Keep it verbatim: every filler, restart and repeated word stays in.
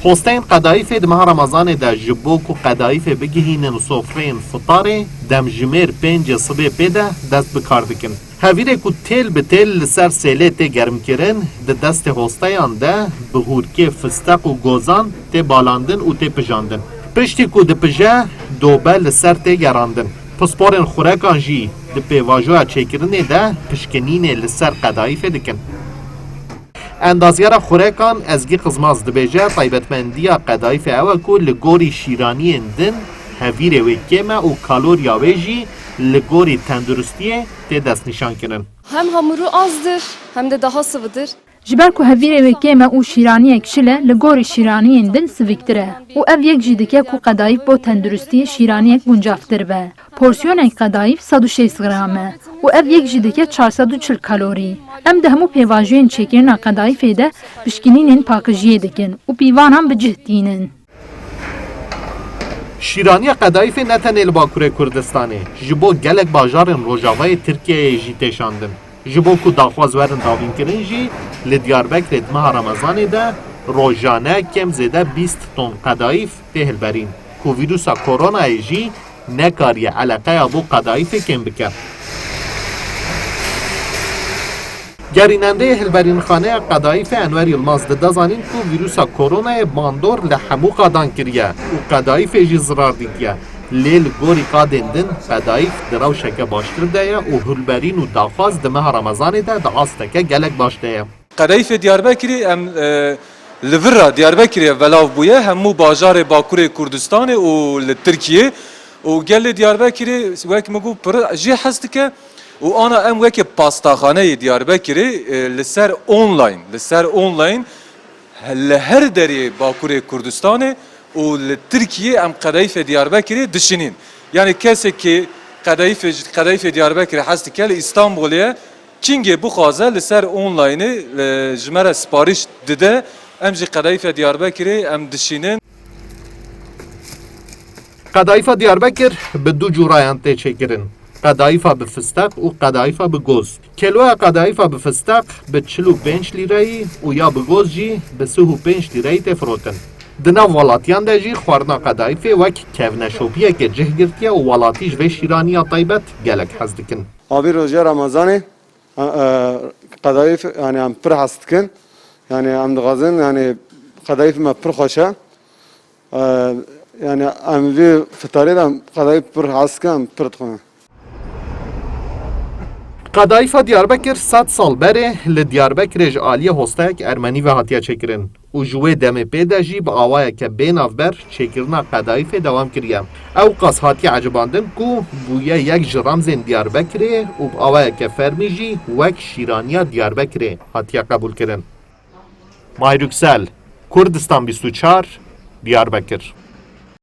Posteyên Qedayîfê di meha Remezanê de ji bo ku Qedayîfê bigihînin sofreyên fitarê, demjimêr pêncê sibê pê de dest bi kar dikin. Hevîrê ku têl bi têl li ser sêlê tê germkirin, di destê hosteyan de bi hûrkê fisteq û gozan tê balandin û tê pijandin. Piştî ku dipije, dobe li ser tê gerandin. Pisporên xurekan jî di pêvajoya çêkirinê de pişkinînê li ser Qedayîfê dikin. Endazyera xurekan Ezgî Qizmaz dibêje, taybetmendiya Qedayîfê ew e ku li gorî şîraniyên din hevîrê wê kêm e û kaloriya wê jî li gorî tenduristiyê tê destnîşankirin. Hem hamuru azdır, hem de daha sıvıdır. Ji ber ku hevîrê wê kêm e û şîraniyek şil e, li gorî şîraniyên din siviktir e û ev yek jî dike ku Qedayîf bo tenduristiyê şîraniyek guncavtir be. Porsiyonek Qedayîf sed û şêst gram e û ev yek jî dike çar sed û çil kalorî. Em di hemû pêvajoyên çêkirina Qedayîfê de pişkinînên paqijiyê dikin û pîvanan bi cih tînin. Şîraniya Qedayîfê ne tenê li Bakurê Kurdistanê, ji bo gelek bajarên Rojavayê Tirkiyeyê jî tê şandin. Ji bo ku daxwaz werin davînkirin jî, li Diyarbekirê di meha Remezanê de rojane kêm zêde bîst ton qedayîf tê hilberîn, ku vîrusa koronayê jî nekariye eleqeya bo qedayîfê kêm bike. Gerînendeyê Hilberînxaneya Qedayîfê Enwer Yilmaz dide zanîn ku vîrusa koronayê bandor li hemû qadan kiriye û qedayîfê jî zirar dîtiye. Lê li gorî qadên din qedayîf di rewşeke baştir de ye û hilberîn û daxwaz di meha Remezanê de di asteke gelek baş de ye. Qedayîfê Diyarbekirê em, e, li vir re Diyarbekirê belav bûye, hemû bajarê Bakurê Kurdistanê û li Tirkiyê û gelê Diyarbekirê wek min got pir jê hez dike û ana em weke pastaxaneyê Diyarbekirê, e, li ser online, li ser online li her derê Bakurê Kurdistanê û li Tirkiyê em qedayîfê Diyarbekirê dişinîn. Yani kesê ki qedayîfê, qedayîfê Diyarbekirê hez dike li Îstanbulê ye, kingê bixwaze li ser onlineê, e, ji me re sipariş dide, em jî qedayîfê Diyarbekirê em dişînin. Qedayîfa Diyarbekir bi du cûrayan tê çêkirin. Qedayîfa bi fisteq û qedayîfa bi goz. Kêloya qedayîfa bi fisteq bi çil û pênc lîreyî û ya bi goz jî bi sih û pênc lîreyî tê firotin. Di nav welatiyan de jî xwarina qedayîfê wek kevneşopiyeke cih girtiye û welatî ji vê şîraniya taybet gelek hez dikin. Avê roja Remezanê, e, e, qedayîf, yani em pir hez dikin. Yani em dixwazin, yani qedayîf me pir xweş e. E, yani em vê fitarê de qedayîf pir hez dikin, em pir dixwin. Qedayîfa Diyarbekir sed sal berê li Diyarbekirê ji aliyê hostayek Ermenî ve hatiye çêkirin û ji wê demê pê de jî bi awayeke bê navber çêkirina qedayîfê dewam kiriye. Ew qas hatiye ecibandin ku bûye yek ji remzên Diyarbekirê û bi awayeke fermî jî wek şîraniya Diyarbekirê hatiye qebûlkirin. Mahir Yüksel, Kurdistan bîst û çar, Diyarbekir.